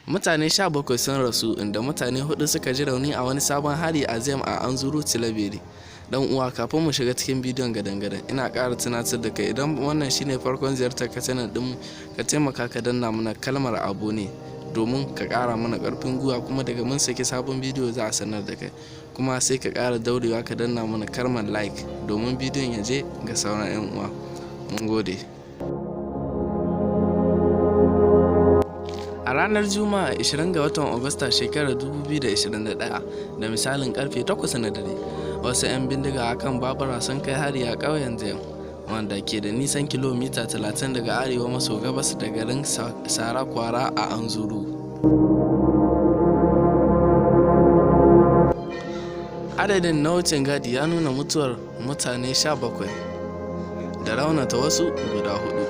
Mutane 17 sun rasu inda mutane hudu suka ji rauni a wani sabon hari a Zem a Anzourou, Tillabéri. Dan uwa, kafin mu shiga cikin bidiyon gadan-gadan, ina ƙara tunatar da kai, idan wannan shine farkon ziyartar ka channel ɗinmu, ka taimaka ka danna mana kalmar abonner domin ka ƙara mana ƙarfin gwiwa, kuma daga mun saki sabon bidiyo za a sanar da kai. Kuma sai ka ƙara daurewa ka danna mana kalmar like domin bidiyon ya je ga sauran 'yan uwa. Mun gode. A ranar Juma'a 20 ga watan Agusta shekarar 2021, da misalin karfe 8 na dare, wasu 'yan bindiga a kan babura sun kai hari a ƙauyen Zem, wanda ke da nisan kilomita 30 daga arewa maso gabas da garin Sarakwara a Anzourou. Adadin na wucin gadi ya nuna mutuwar mutane 17 da raunata wasu guda hudu.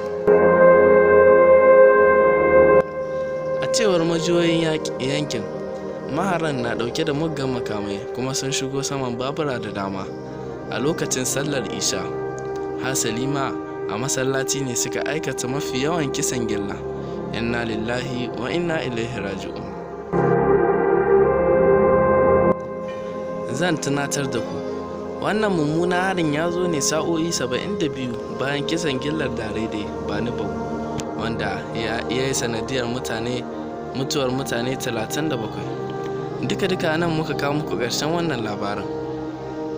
A cewar majiyoyin yankin, maharan na dauke da muggan makamai kuma sun shigo saman babura da dama a lokacin sallar Isha. Hasali ma a masallaci ne suka aikata mafi yawan kisan gilla. Inna lillahi wa inna ilaihi raji'un. Zan tunatar da ku, wannan mummunan harin ya zo ne sa'o'i 72 bayan kisan gillar Darede Bani Bau, wanda ya yi sanadiyar mutuwar mutane 37. Duka-duka nan muka kawo muku ƙarshen wannan labarin.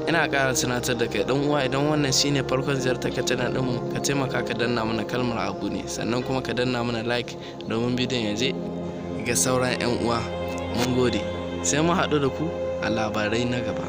Ina ƙara tunatar da kai, dan uwa, idan wannan shine farkon ziyartar ka channel ɗinmu, ka taimaka ka danna mana kalmar abonner, sannan kuma ka danna mana like domin bidiyon ya je ga sauran 'yan uwa. Mun gode, sai mu haɗu da ku a labarai na gaba.